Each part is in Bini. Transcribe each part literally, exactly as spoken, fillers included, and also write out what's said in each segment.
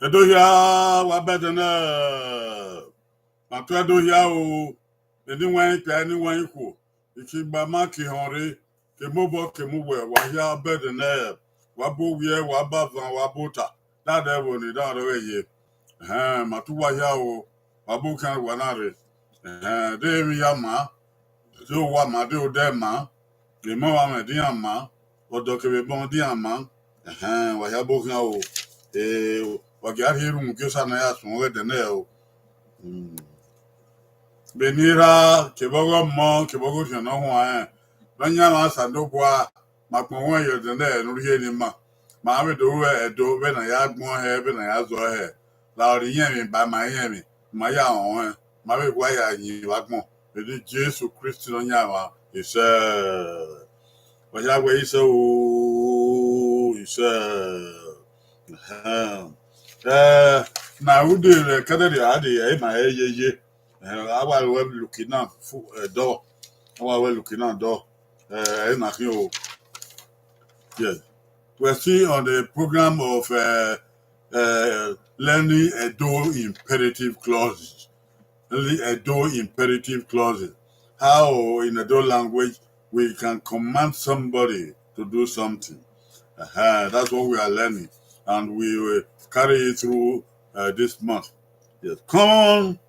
Ẹdo hia, wa bẹdẹ nẹ. Ma tu Ẹdo hia o, eni wẹn i pia, eni wẹn i khuo, ikigbama, ikihọnre, kemobọ, kemuwẹ, wa hia bẹdẹ nẹ, wa bu owiẹ, wa bu avan, wa bu ota, da dẹ ẹvbo ni da rrọọ ye. Ẹhẹn, ma tu uwa hia o, wa bu khian wa na rre. Ẹhẹn, de emwi hia ma, de owa ma, de odẹ ma, emọ vbe amwẹ de iran ma, ọdọ kevbe ebọ de iran ma. Ẹhẹn, wa hia bu khian o. Eh, wa gia rhie erhunmwu gie Osa ne a ya suẹn ọghe ẹdẹ nẹ o. Hmm. Vbene I rra, kevbe ọghe ọmọ, kevbe ọghe orhiọn ne ọ huanrẹn, Nọyaẹnmwa Osanobua, ma kpọnmwẹ ye ẹdẹ nẹ ne u rhie ne ima. Ma vbe do ru Ẹdo vbene a ya gbẹn hẹ, vbene a ya zọ hẹ. La ọre iyẹnmwẹ ba ma iyẹnmwẹ, ma ya rẹn ọnrẹn, ma vbe wa ya yin vbe agbọn. Vbe eni Jesu Kristi Nọyaẹnmwa, isẹ. Wa hia wẹ isẹ o, isẹ. Ẹhẹn. Eh, na ude vbe kẹdẹrriọ a de, ẹ ma hẹ yeye. Eh, a wa wẹ Lukina fu, eh, dọ. A wa wẹ Lukina dọ. Eh, ẹ na khian o. Yes. We're still on the program of, uh, uh, learning Edo imperative clauses. Learning Edo imperative clauses. How in Edo language we can command somebody to do something. Uh-huh. That's what we are learning. And we will carry it through, uh, this month. Yes. Common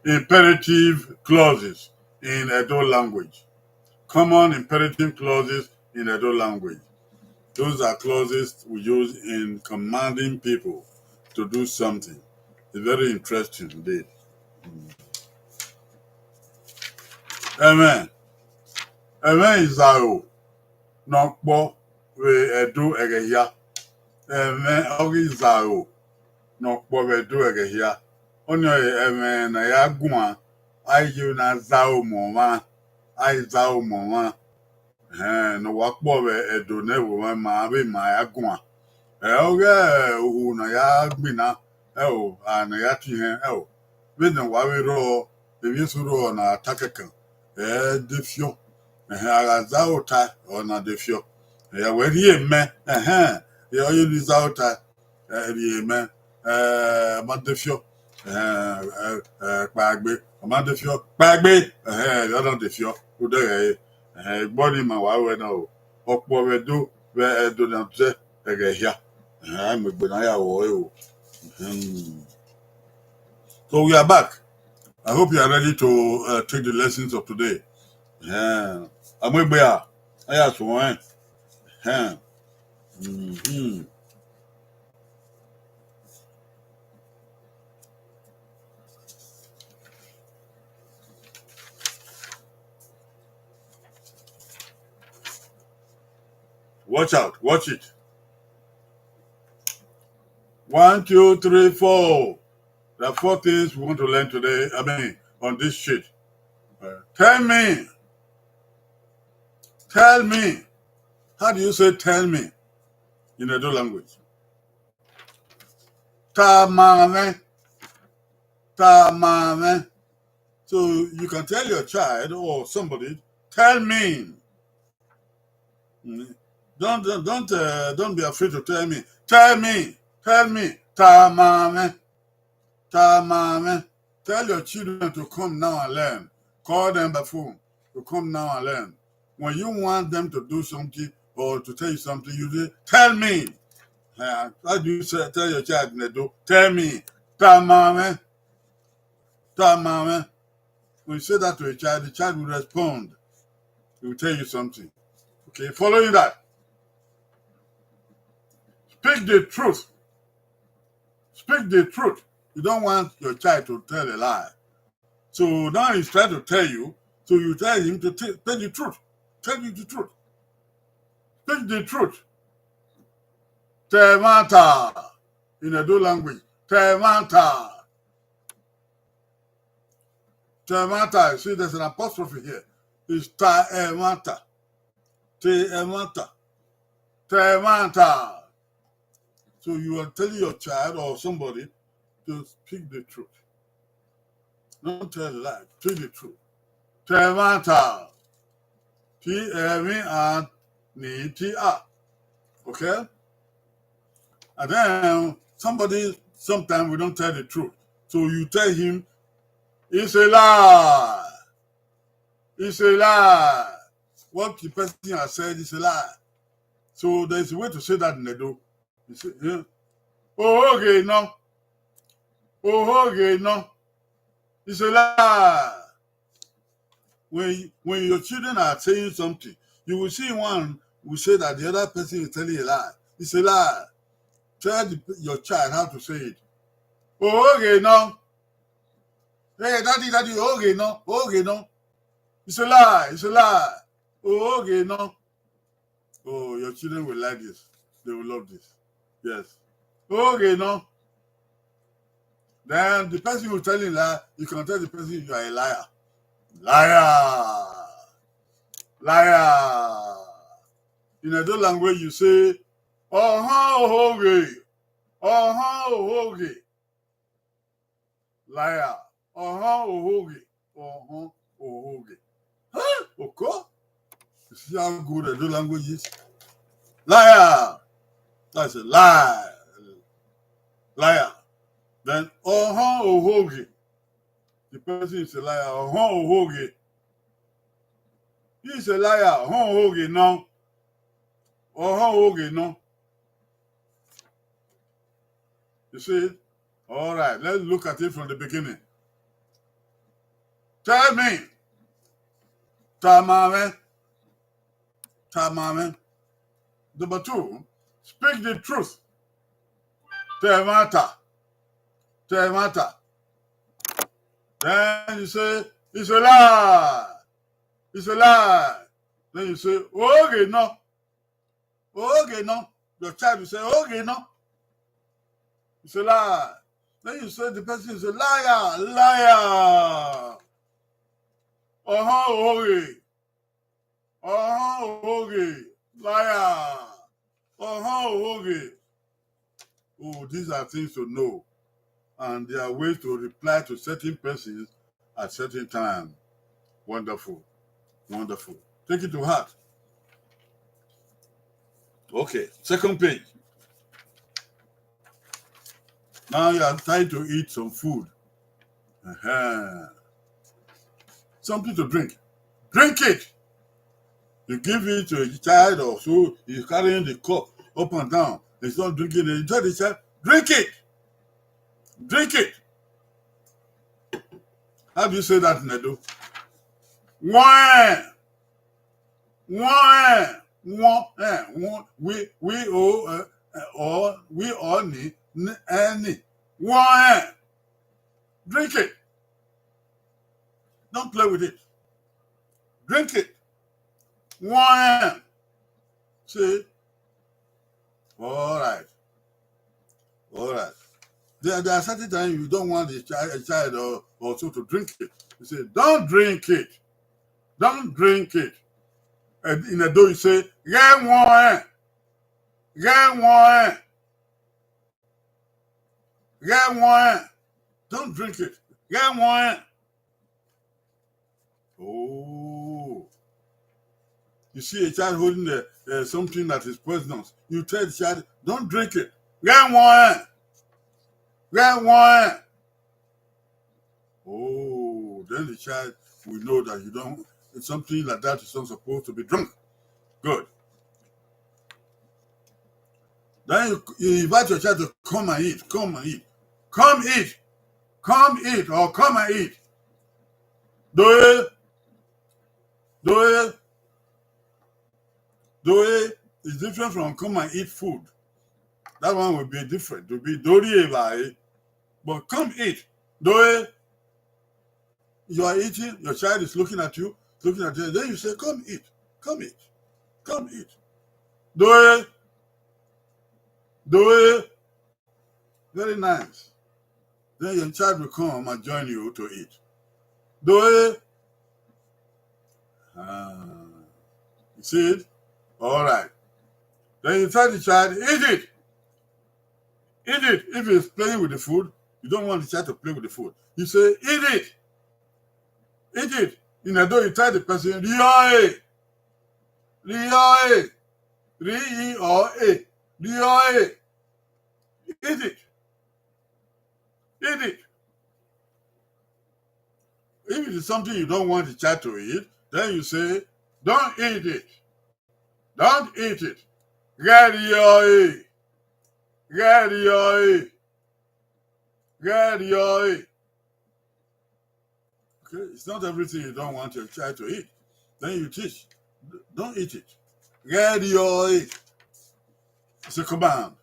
imperative clauses in Edo language. Common imperative clauses in Edo language. Those are clauses we use in commanding people to do something. It's very interesting indeed. Mm. Ẹmwẹ, ẹmwẹ izaro ne ọ kpọ vbe Ẹdo ẹghẹ hia. Ẹmwẹ ọghe izaro ne ọ kpọ vbe Ẹdo ẹghẹ hia. Ọnii ọre ẹmwẹ ne a ya guan, a i ye na zaro mu ọmwa, a i zaro mu ọmwa. Ẹhẹn, ne ọ wa kpọ vbe Ẹdo ne ẹvbo mwẹ ma vbe ma ya guan. Ẹ, ọghe uhu ne a ya gbinna, ẹ o, a ne a ya tie ihẹn, ẹ o. Vbene wa vbe rrọọ, emwi eso rrọọ ne a ta kẹkan, ẹ de fiọ. Ẹhẹn, a gha zaro tae, ọ na de fiọ. Ẹ ya wẹ rhie mẹ, ẹhẹn, ẹ ọre ne I zaro tae, ẹ, rhie mẹ, ẹ, ọ ma de fiọ. Ẹ, ẹ, ẹ, kpaegbe, ọ ma de fiọ, kpaegbe, ẹhẹn, ọ na de fiọ, odẹ ghẹ re. Ẹhẹn, egbe ọnii ma wa ruẹ na o. Ọ kpọ vbe Ẹdo, vbe Ẹdo ne a zẹ ẹghẹ hia. Ẹhẹn, a i mu egbe na ya ru ẹre o. Hmm. So we are back. I hope you are ready to, uh, take the lessons of today. Ẹhẹn, a mu egbe a, a ya suẹn. Ẹhẹn. Mhm. Watch out, watch it. One, two, three, four. There are four things we want to learn today, I mean, on this sheet. Uh, tell me. Tell me. How do you say "tell me" in Edo language? Ta ma mwẹ. Ta ma mwẹ. So you can tell your child or somebody, "Tell me." Mm. Don't, don't, don't, uh, don't be afraid to tell me. Tell me. Tell me. Ta ma mwẹ. Ta ma mwẹ. Tell your children to come now and learn. Call them by phone to come now and learn. When you want them to do something or to tell you something, you say, "Tell me." Uh, how do you say, tell your child in Edo? "Tell me." Ta ma mwẹ. Ta ma mwẹ. When you say that to a child, the child will respond. He will tell you something. Okay, following that, speak the truth. Speak the truth. You don't want your child to tell a lie. So now he's trying to tell you, so you tell him to t-, tell the truth. Tell you the truth. Speak the truth. Tẹmwata. In Edo language, tẹmwata. Tẹmwata, you see, there's an apostrophe here. It's ta ẹmwata. Te ẹmwata. Tẹmwata. So you are telling your child or somebody to speak the truth. Don't tell a lie. Speak the truth. Tẹmwata. T M A N ni ti a. Okay? And then somebody, sometimes we don't tell the truth. So you tell him, "It's a lie. It's a lie. What the person has said is a lie." So there's a way to say that in Edo. You say, yeah. "Ohoghe nọ. Ohoghe nọ. It's a lie." When, when your children are saying something, you will see one will say that the other person is telling a lie. It's a lie. Tell the, your child how to say it. "Ohoghe nọ. Hey, daddy, daddy, ohoghe nọ, ohoghe nọ. It's a lie, it's a lie. Ohoghe nọ." Oh, your children will like this. They will love this. Yes. "Ohoghe nọ." Then the person who telling lie, you can tell the person, "You are a liar. Liar. Liar." In Edo language, you say, "Ọhọn ohoghe. Ọhọn ohoghe." Liar. "Ọhọn ohoghe. Ọhọn ohoghe." Huh? Oko? You see how good Edo language is? Liar. That's a lie. Liar. Then, "Ọhọn ohoghe." The person is a liar. "Ọhọn ohoghe. He's a liar. Ọhọn ohoghe nọ. Ọhọn ohoghe nọ." You see? All right, let's look at it from the beginning. Tell me. Tama mwẹ. Tama mwẹ. Number two, speak the truth. Tẹ ẹmwata. Tẹ ẹmwata. Then you say, "It's a lie. It's a lie." Then you say, "Ohoghe nọ. Ohoghe nọ." Your child will say, "Ohoghe nọ. It's a lie." Then you say the person is a liar, liar. "Ọhọn ohoghe. Ọhọn ohoghe. Liar. Ọhọn ohoghe." Oh, these are things to know. And there are ways to reply to certain persons at certain time. Wonderful. Wonderful. Take it to heart. Okay, second page. Now you are trying to eat some food. Uh-huh. Something to drink. Drink it. You give it to a child or so, he's carrying the cup up and down. He's not drinking it. You tell the child, "Drink it. Drink it." How do you say that in Edo? Wine. Wine. Wine. Eh, wine. We, we, oh, uh, uh, or, we, or, ni, ni, any. Wine. Drink it. Don't play with it. Drink it. Wine. See? All right. All right. There, there are certain times you don't want the child, a child or, or so to drink it. You say, "Don't drink it. Don't drink it." And in Edo, you say, "Ghẹ wọẹn. Ghẹ wọẹn. Ghẹ wọẹn. Don't drink it. Ghẹ wọẹn." Oh. You see a child holding a, uh, something that is poisonous. You tell the child, "Don't drink it. Ghẹ wọẹn. Ghẹ wọẹn." Oh, then the child will know that you don't, something like that is not supposed to be drunk. Good. Then you, you invite your child to come and eat, come and eat, come eat, come eat, or come and eat. Doe, doe, doe is different from come and eat food. That one will be different. It will be dori evae. But come eat. Doe, you are eating, your child is looking at you, looking at you. Then you say, "Come eat, come eat, come eat." Doe, doe. Very nice. Then your child will come and join you to eat. Doe. Ah, you see it? All right. Then you tell the child, "Eat it. Eat it." If he's playing with the food, you don't want the child to play with the food. You say, "Eat it. Eat it." In Edo, you tell the person, "Riọe. Riọe." R E O A. Riọ ẹre. Eat it. Eat it. If it is something you don't want the child to eat, then you say, "Don't eat it. Don't eat it." Ghẹ riọ ẹre. Ghẹ riọ ẹre. Ghẹ riọ ẹre. Okay, it's not everything you don't want your child to eat. Then you teach, "Don't eat it." Ghẹ riọ ẹre. It's a command.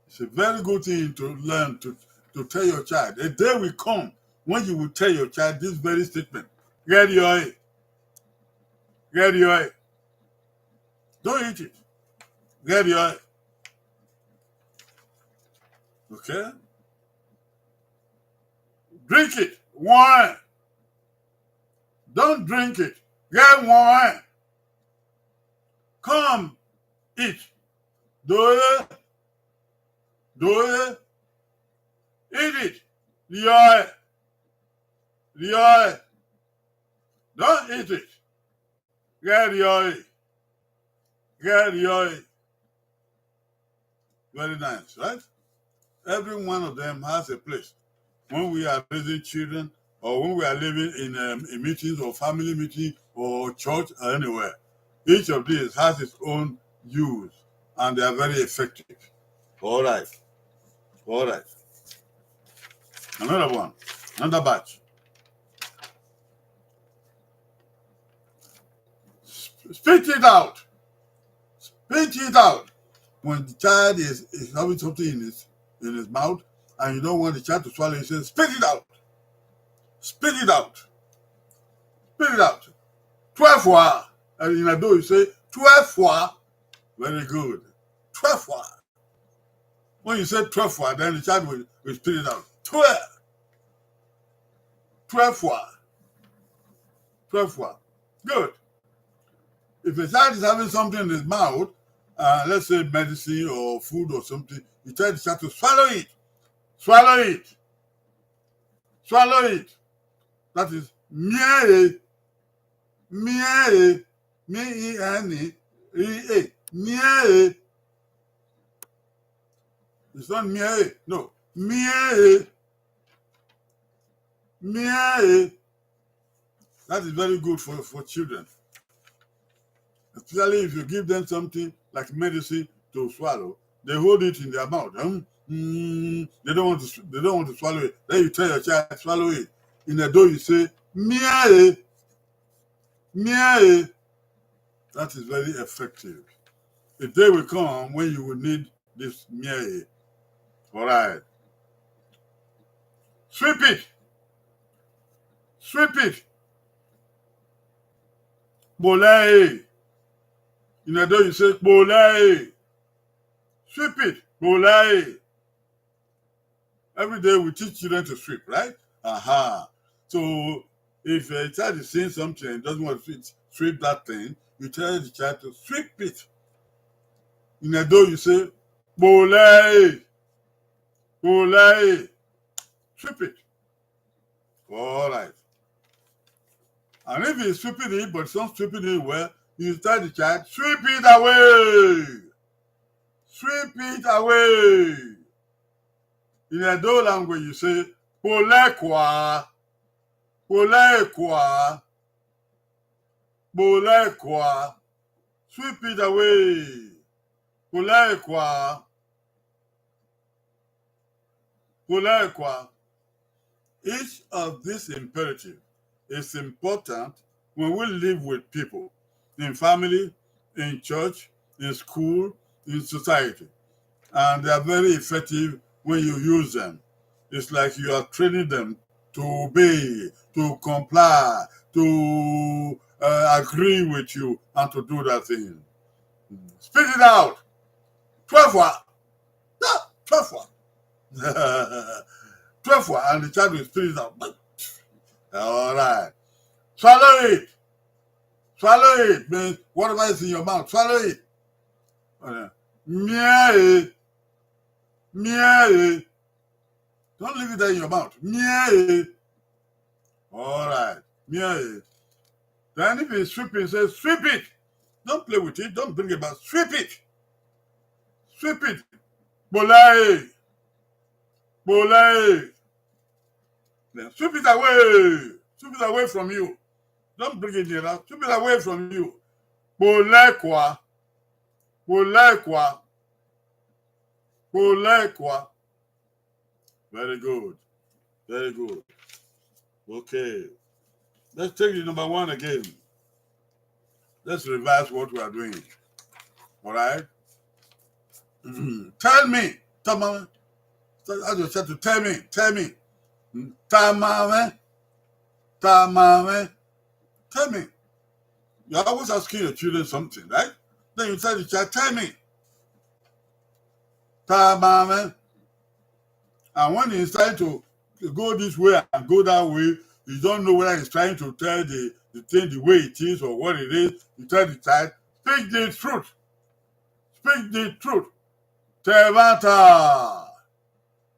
It's a very good thing to learn to, to tell your child. A day will come when you will tell your child this very statement. Ghẹ riọ ẹre. Ghẹ riọ ẹre. Don't eat it. Ghẹ riọ ẹre. Okay? Drink it. Wọn ẹn. Don't drink it. Ghẹ wọn ẹn. Come, eat. Do ẹre. Do ẹre. Eat it. Riọ ẹre. Riọ ẹre. Don't eat it. Ghẹ riọ ẹre. Ghẹ riọ ẹre. Very nice, right? Every one of them has a place. When we are raising children, or when we are living in, um, a meetings or family meeting or church or anywhere, each of these has its own use, and they are very effective. All right. All right. Another one, another batch. Sp-, spit it out. Spit it out. When the child is, is having something in his, in his mouth, and you don't want the child to swallow, you say, "Spit it out. Spit it out. Spit it out." Twelve wa. And in Edo, you say, "Twelve wa." Very good. Twelve wa. When you say twelve wa, then the child will, will spit it out. Twelve. Twelve wa. Twelve wa. Good. If a child is having something in his mouth, uh, let's say medicine or food or something, you tell the child to swallow it. Swallow it. Swallow it. That is, miẹn ẹre. Miẹn ẹre. M E N E A. Miẹn ẹre. It's not miẹn ẹre. No. Miẹn ẹre. Miẹn ẹre. That is very good for, for children. Especially if you give them something like medicine to swallow, they hold it in their mouth. Hmm? Mm, they don't want to sw-, they don't want to swallow it. Then you tell your child, "Swallow it." In Edo, you say, "Miẹn ẹre. Miẹn ẹre." That is very effective. A day will come when you will need this miẹn ẹre. All right. Sweep it. Sweep it. Kpolẹ ẹre. In Edo, you say, "Kpolẹ ẹre." Sweep it. Kpolẹ ẹre. Every day we teach children to sweep, right? Aha. So if a child is seeing something and doesn't want to sweep, sweep that thing, you tell the child to sweep it. In Edo, you say, "Kpolẹ ẹre. Kpolẹ ẹre." Sweep it. All right. And if he's sweeping it, but he's not sweeping it well, you tell the child, "Sweep it away. Sweep it away." In Edo language, you say, "Kpolẹ ẹre kua. Kpolẹ ẹre kua. Kpolẹ ẹre kua. Sweep it away. Kpolẹ ẹre kua. Kpolẹ ẹre kua." Each of these imperative is important when we live with people, in family, in church, in school, in society. And they are very effective when you use them. It's like you are training them to obey, to comply, to, uh, agree with you, and to do that thing. Spit it out. Twelve wa. Yeah, twelve wa. Twelve wa, and the child will spit it out. All right. Swallow it. Swallow it means whatever is in your mouth, swallow it. Uh, miẹn ẹre. Miẹn ẹre. Don't leave it there in your mouth. Miẹn ẹre. All right. Miẹn ẹre. Then if he's sweeping, say, "Sweep it." Don't play with it. Don't bring it back. Sweep it. Sweep it. Kpolẹ ẹre. Kpolẹ ẹre. Then sweep it away. Sweep it away from you. Don't bring it nearer. Sweep it away from you. Kpolẹ ẹre kua. Kpolẹ ẹre kua. Kpolẹ ẹre kua. Very good. Very good. Okay. Let's take the number one again. Let's revise what we are doing. All right? Tell me. Tell me. Ask yourself to tell me. Tell me. Tama mwẹ. Tama mwẹ. Tell me. You're always asking your children something, right? Then you tell the child, "Tell me." Tama mwẹ. And when he's trying to go this way and go that way, you don't know whether he's trying to tell the, the thing the way it is or what it is. You tell the child, "Speak the truth. Speak the truth." Tẹmwata.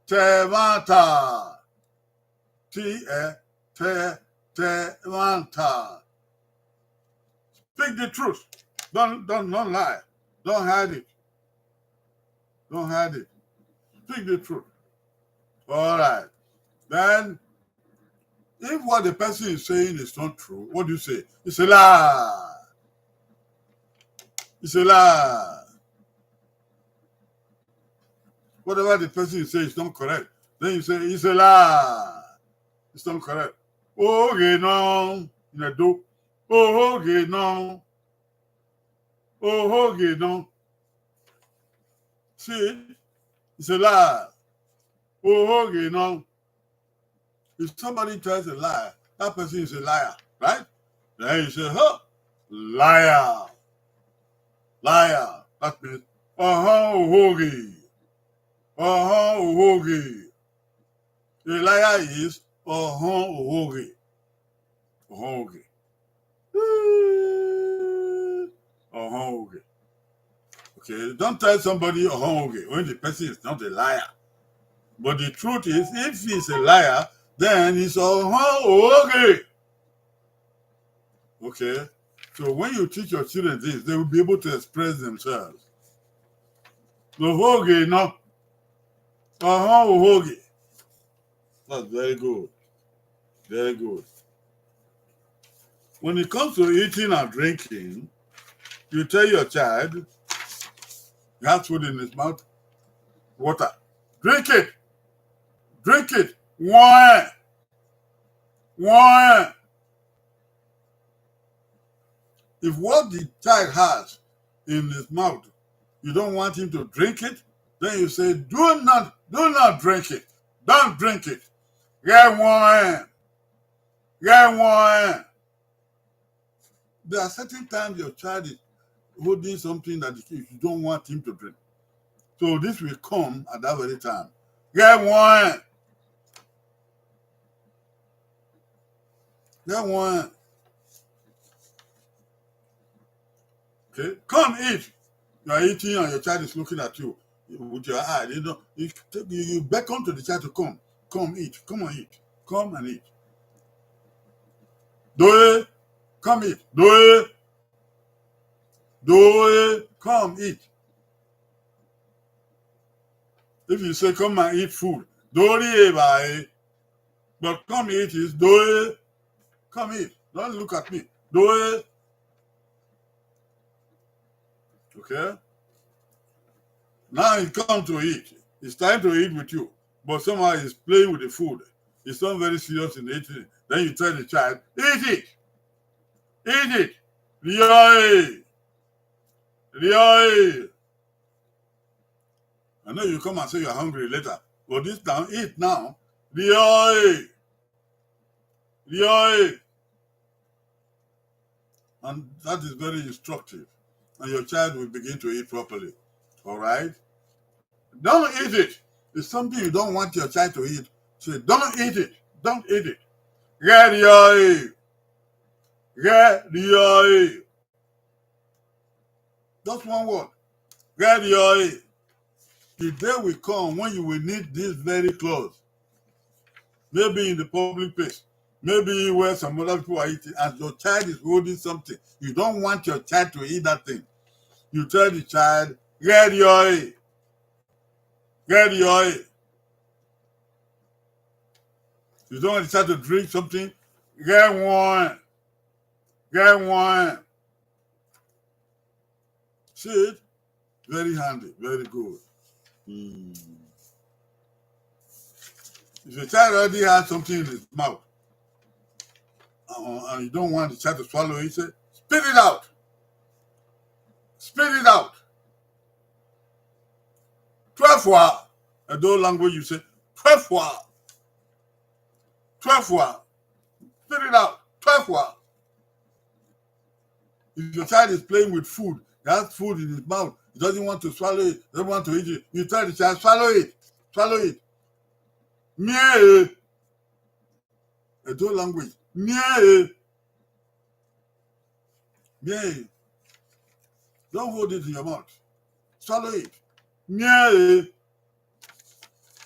Tẹmwata. T, eh, te, tẹmwata. Speak the truth. Don't, don't, don't lie. Don't hide it. Don't hide it. Speak the truth. All right. Then, if what the person is saying is not true, what do you say? It's a lie. It's a lie. Whatever the person is saying is not correct. Then you say, "It's a lie. It's not correct." Oghe nọ, nẹdo. Oghe nọ. Oghe nọ. See, it's a lie. Oghe nọ. If somebody tells a lie, that person is a liar, right? Then you say, "Huh, liar." Liar. That means, ọhọn ohoghe. Ọhọn ohoghe. A liar is ọhọn ohoghe. Ọhọn ohoghe. Ọhọn ohoghe. Okay, don't tell somebody ọhọn ohoghe when the person is not a liar. But the truth is, if he's a liar, then he's ọhọn ohoghe. Okay? So when you teach your children this, they will be able to express themselves. Ohoghe nọ. Ọhọn ohoghe. That's very good. Very good. When it comes to eating and drinking, you tell your child, he has food in his mouth, water. "Drink it. Drink it." Wine. Wine. If what the child has in his mouth, you don't want him to drink it, then you say, "Do not, do not drink it. Don't drink it." Ghẹ wọẹn. Ghẹ wọẹn. There are certain times your child is holding something that you don't want him to drink. So this will come at that very time. Ghẹ wọẹn. Ghẹ wọẹn. Okay, "Come eat." You are eating and your child is looking at you with your eye. You know, you, you, you beckon to the child to come. "Come eat. Come and eat. Come and eat." "Doe, come eat. Doe. Doe, come eat." If you say, "Come and eat food," "Doe rri evbare." But "Come eat" is "Doe, come eat. Don't look at me. Doe." Okay? Now he come to eat. He's trying to eat with you. But somehow he's playing with the food. He's not very serious in eating. Then you tell the child, "Eat it. Eat it. Rriọe. Rriọe." I know you come and say you are hungry later. But this now, eat now. Rriọe. Rriọe. And that is very instructive. And your child will begin to eat properly. All right? Don't eat it. It's something you don't want your child to eat. Say, "Don't eat it. Don't eat it." Ghẹ rriọe. Ghẹ rriọe. Just one word. Ghẹ rriọe. The day will come when you will need this very clause. Maybe in the public place. Maybe where some other people are eating, and your child is holding something. You don't want your child to eat that thing. You tell the child, "Get your, get your." You don't want the child to drink something. Get one. Get one. See it? Very handy, very good. Hmm. If your child already has something in his mouth, uh, and you don't want the child to swallow it, say, "Spit it out. Spit it out." Twelve wa. Edo language, you say, "Twelve wa. Twelve wa. Spit it out. Twelve wa." If your child is playing with food, he has food in his mouth, he doesn't want to swallow it, doesn't want to eat it, you tell the child, "Swallow it, swallow it." Mie e. Edo language. Mie e. Mie e. Don't hold it in your mouth. Swallow it. Mie e.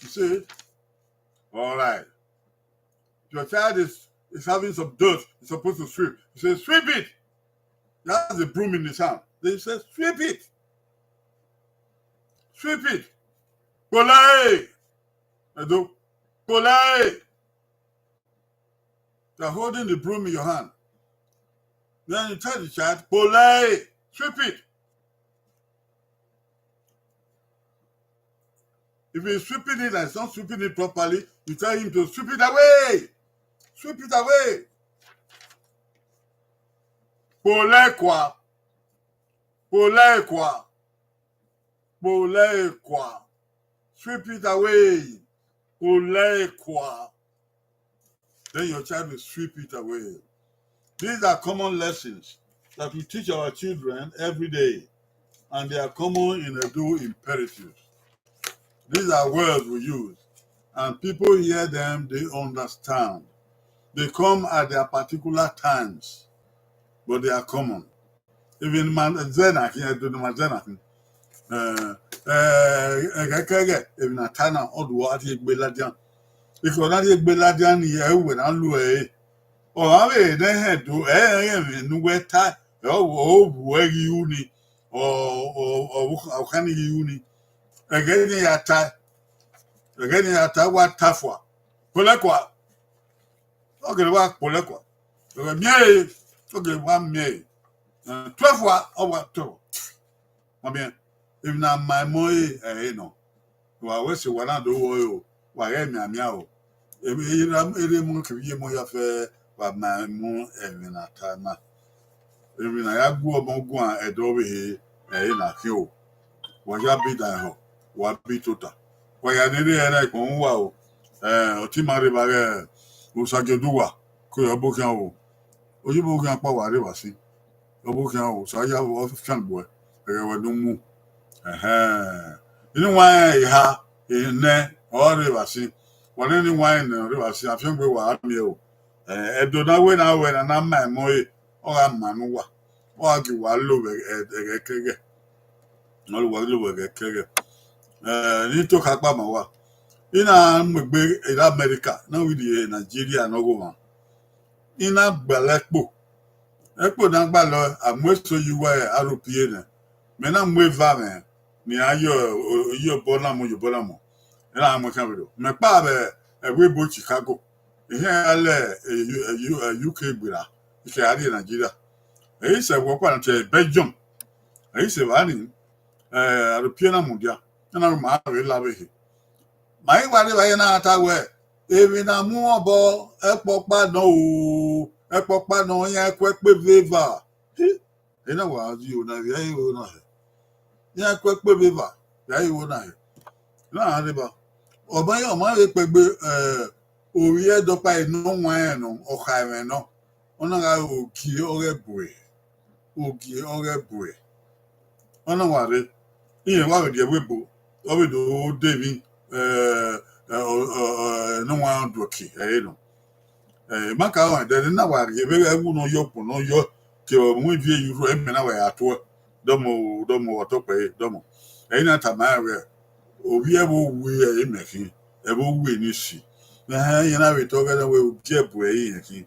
You see it? All right. Your child is, is having some dirt. He's supposed to sweep. You say, "Sweep it." He has a broom in his hand. Then you say, "Sweep it. Sweep it." Kpolo ẹre. Edo. Kpolo ẹre. You're holding the broom in your hand. Then you tell the child, "Kpolo ẹre, sweep it." If he's sweeping it and he's not sweeping it properly, you tell him to sweep it away. Sweep it away. Kpolo ẹre kua. Kpolo ẹre kua. Kpolo ẹre kua. Sweep it away. Kpolo ẹre kua. Then your child will sweep it away. These are common lessons that we teach our children every day, and they are common in Edo imperatives. These are words we use, and people hear them, they understand. They come at their particular times, but they are common. Even man, zẹ na khin, Edo ne ma zẹ na khin. Eh, eh, ẹghẹ kẹghẹ, emwi ne a ta na, ọ do a rhie egbe ladian. Ekhọe na rhie egbe ladian ni, ẹ i uwẹ na lu ẹre. Ọ gha vbe ne ẹhẹn do, ẹ i rẹn emwi ne uwẹ ta, ọ, ọ vbuẹ ghi ru ni, ọ, ọ, ọ, ọ kha ni ghi ru ni. Ẹghẹ ne I ya ta, ẹghẹ ne I ya ta, wa ta fua. Kpolo ẹre kua. Ọ gele wa kpolo ẹre kua. Ọ gele miẹn ẹre, ọ gele wa miẹn ẹre. Eh, twelve wa, ọ wa twelve. Ma miẹn, emwi ne a ma emọ ẹre, ẹre nọ. Wa wẹ sẹ, wa na do vbọ ẹre o, wa ghẹ mianmian o. Emwi, erha, erha emọ kevbe iye emọ hia fẹ, wa ma emọ ẹmwẹ ne a ta na. Emwi ne a ya gu ọmọ guan ẹdẹ ọvbehe, ẹre na khian o. Wa ya bi dan ehọ, wa bi tota. Wa ya ne erha ẹre na ikpọnmwẹ uwa o. Eh, ọtẹn ima rre evba ghẹ Osagiẹn do uwa, ko ye ọbo khian o. Oyibo khian kpa wa rre evba sin. Ọbo khian o, Osa ya fian gbe ẹghẹ wẹ ne u mu. Ẹhẹn. Inu wa rẹn eha, enẹ, ọ rre evba sin. Wa nene wa rẹn enẹ rre evba sin, afiangbe wa miẹn o. Eh, Ẹdo na wẹ na wẹ na na ma emọ ẹre, ọ gha ma ne uwa. Ọ gha gie uwa lo vbe ẹghẹ, ẹghẹ kẹghẹ. Ọ gha gie uwa lo vbe ẹghẹ kẹghẹ. Eh, ne I to kha kpa ma uwa. I na mu egbe rre America, na vbe rrie Nigeria ne ọghomwa. I na gbalọ ẹkpo. Ẹkpo ne a gbalọ, a mu eso ye uwu aro pie nẹ. Mẹ na mu eva mwẹ, ne iran ye, ye obọ na mu, ye obọ na mu. Ẹ na mu khian vbe do. Mẹ kpa vbe ẹvbo ebo Chicago. Ehẹn, a lẹ, eh, U-, eh, U-, eh, U K gberra. I ke a rrie Nigeria. Ẹ i sẹ ẹvbo ọkpa na tie Belgium. Ẹ i sẹ evba ni, eh, aro pie na mudia. Ẹ na ru ma vbe la vbe ehe. Ma i wa rre evba ye na ta wẹ, emwi ne a mu obọ, ẹkpo ọkpa nọ o, ẹkpo ọkpa nọ, iran ku ẹkpo eva. Hi, ena wa zio na vbe ẹre ro na hẹ. Iran ku ẹkpo eva vbe ẹre ro na hẹ. Na rre evba. Ọ ma, ọ ma vbe kpẹgbe, eh, ovbi ẹdẹ ọkpa ne ọ wanrẹn nọ, ọ kha ẹmwẹ nọ, ọ na gha re ogie ọghe ẹbue, ogie ọghe ẹbue. Ọ na wa rre, irẹn wa vbe rrie ẹvbo ebo, ọ vbe do de emwi, eh, eh, ọ, ọ, ọ, ne ọ wanrẹn ọduẹki ẹre nọ. Eh, ma ka rẹn dẹ, ne na wa rhie vbe ẹwu ne ọ yọ, okpọn ne ọ yọ, ke ọ mu ivie ye urhu, ẹmwẹ na wa ya tuẹ, dọmọ, dọmọ, ọtọkpẹ, dọmọ. Ẹ i na tama rẹn wẹ, ovbi ẹvbo wu ẹre mẹ khin, ẹvbo wu ni si. Ẹhẹn, iran na vbe tọ ọghẹe na wẹ, ugie bu ẹre irẹn khin.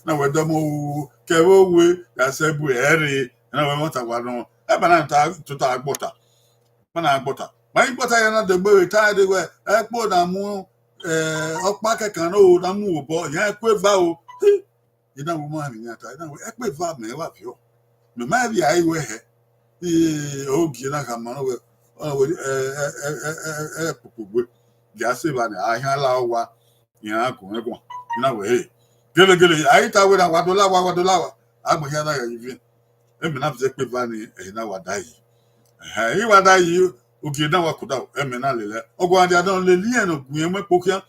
Na wẹ dọmọ ru kẹvbe owe gha sẹ bu ẹre, na wẹ ẹmwata wa nọ. Ẹba na ta tota agbọta. Ma na gbọta. Ma i gbọta ya na degbe vbe ta dee wẹ, ẹkpo na mu, eh, ọkpa kẹkan na o, na mu obọ, iran ẹkpo eva o. I na wẹ ma rẹn iran ta, I na wẹ, ẹkpo eva mẹ wa viọ. Mẹ ma vbe a i wẹ hẹ. Ogie na khama nọ wẹ, ọ wẹ, ẹ, ẹ, ẹ, ẹ, ẹ, ẹ, kpokpogbe. Dia sẹ evba nẹ, a hian la owa, iran gun ẹguan. I na wẹ, he. Gelegele, a i ta wẹ na wa do la owa, wa do la owa. Agbọn hia na ya yi viẹn. Ẹmwẹ na viọ ẹkpo eva ni, ẹre na wa da yi. Ẹhẹn, I wa da yi, ogie na wa kota, ẹmwẹ na lele. Ọguọmwadia nọ lele irẹn ne ọ gu irẹn mu ẹkpo khian,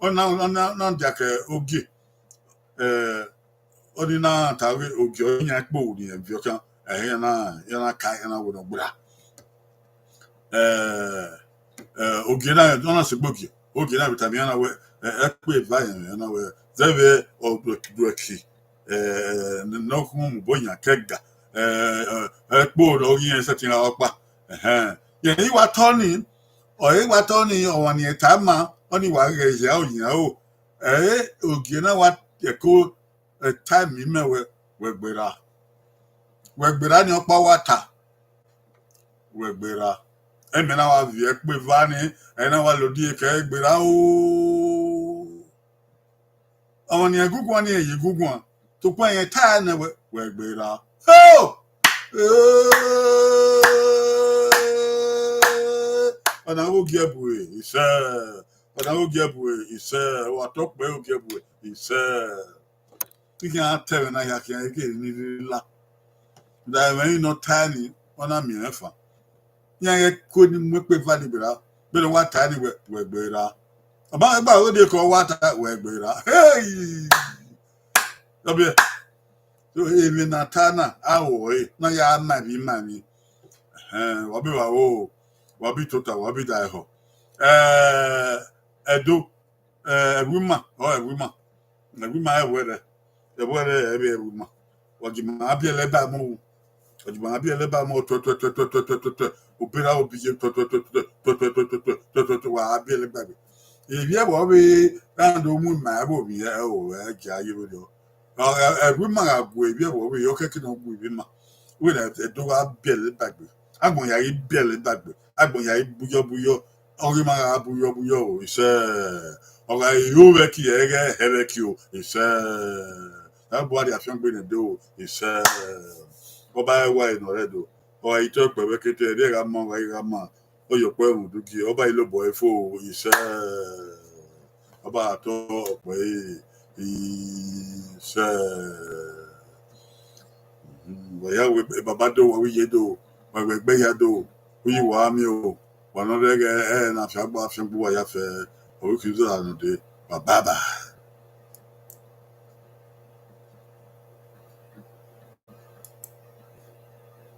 ọ na, ọ na, ọ na dia ke ogie. Eh, ọ ni na ta wẹ ogie ọ yan ẹkpo ni ẹ viọ khian, ẹhẹn, iran na, iran na ka, iran na wẹ ne ọ gbera. Eh, eh, ogie na, ọ na sẹ egbe ogie, ogie na vbe tama iran na wẹ, eh, ẹkpo eva yẹn, iran na wẹ, zẹ vbe ọ duẹki, eh, ne ọ khu mu obọ yan ke ga, eh, eh, ẹkpo ne ọ ghi rẹn sẹtin gha ọkpa. Ẹhẹn. Yẹn I wa tọ ni, ọ I wa tọ ni, ọmwa ni ta ma, ọ ni wa ghẹ ya oyan o. Ẹre ogie na wa ẹko, eh, ta emi mẹ wẹ, wẹ gberra. Wẹ gberra ni ọkpa wa ta. Wẹ gberra. Ẹmwẹ na wa viọ ẹkpo eva ni, ẹ na wa lele odieke gberra o. Ọmwa ni ẹguguan ni ẹ ye guguan, tokpan irẹn ta nẹ wẹ, wẹ gberra. Oh! Ọna vbe ogie bu ẹre, isẹ. Ọna vbe ogie bu ẹre, isẹ. Wa tọ kpẹ ogie bu ẹre, isẹ. I khian ta ẹmwẹ na hia khian, I gele ni rre la. Da ẹmwẹ ni nọ ta ni, ọ na miẹn mwẹ fan. Iran ghẹ ku ni mu ẹkpo eva ni gberra, vbene wa ta ni wẹ, wẹ gberra. Ọ ma gba odieke ọ wa ta, wẹ gberra. Hey! Ọ biẹ. So, emwi na ta na, a ho ẹre, na ya ma emwi ma emwi. Ẹhẹn, wa be vba ro, wa be tota, wa be da ẹhọ. Eh, Ẹdo, eh, ẹvbo ima, ọ ẹvbo ima. Ẹvbo ima ẹvbo ẹrẹ, ẹvbo ẹrẹ ẹvbo ima. Wa gi ima biẹlẹ ba mu, wa gi ima biẹlẹ ba mu, tuẹ, tuẹ, tuẹ, obera obiye, tuẹ, tuẹ, tuẹ, wa biẹlẹ gbagbe. Ivbi ẹvbo vbe ra do mu ima ẹvbo vbe ẹ, o, ẹ gia ye vberriọ. Ọ, ẹ, ẹvbo ima gha gu ivbi ẹvbo vbe, ọ kẹke ne ọ gu ivbi ima. Wẹ na Ẹdo gha biẹlẹ bagbe. Agbọn ya ghi biẹlẹ bagbe. Agbọn ya ghi buyọ buyọ. Ọ ghi ma gha buyọ buyọ o, isẹ. Ọ gha ro vbe ẹki, ẹ ghẹ hẹ vbe ẹki o, isẹ. Ẹ bu a rhie afiangbe ne Ẹdo o, isẹ. Ọba ẹwae ne ọ rre Ẹdo. Ọ gha i tọ kpẹ vbe ẹkete, ẹre gha ma, ọ gha i gha ma. Ọ ye ọkpọ ẹmwẹ udu gie, ọba i lobọ ẹre fo, isẹ. Ọba tọ ọkpọ ẹre, isẹ. Wa ya wẹ baba do, wa wẹ iye do, wa wẹ ẹgbẹ hia do, uyi wa miẹn o, wa nọ rre ẹghẹ, ẹ na fiangbe, afiangbe uwa ya fẹ, ọ vbe khin uza nọ dee, wa bye bye.